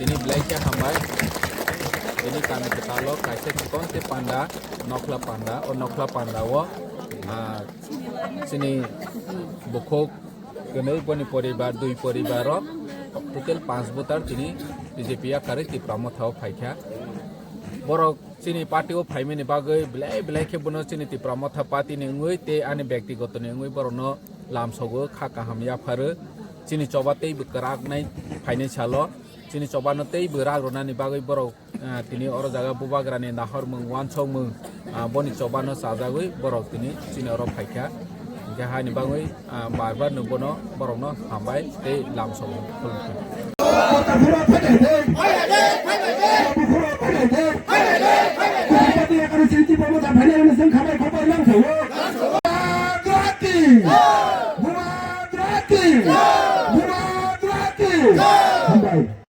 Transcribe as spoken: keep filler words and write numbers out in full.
Ini belai khe hambai. Ini kami ketalo kaisa chikon te panda, nokla panda, o nokla panda o, ah, chini bukhuk kwnwi boni poribar, dui poribar o total panch voter tini B J P yakarwi Tipra Motha o phaikha. Borok chini party o phaimani bagwi belai belai khe bono chini Tipra Motha party ni wngwi tei ani byaktigoto ni wngwi borokno lamsogo kha kaham yapharo. Chini choba teibo kwrak nai phainai salo. Chini chobano teibo rak rwnani bagwi borok, ah, tini oro jaga bubagrani nahormung, wansokmung, ah, boni chobano chajagwi borok tini chini oro phaikha. Hingkhe haini bagwi, ah, bar bar no bono borokno hambai tei lamsogo khulumkha.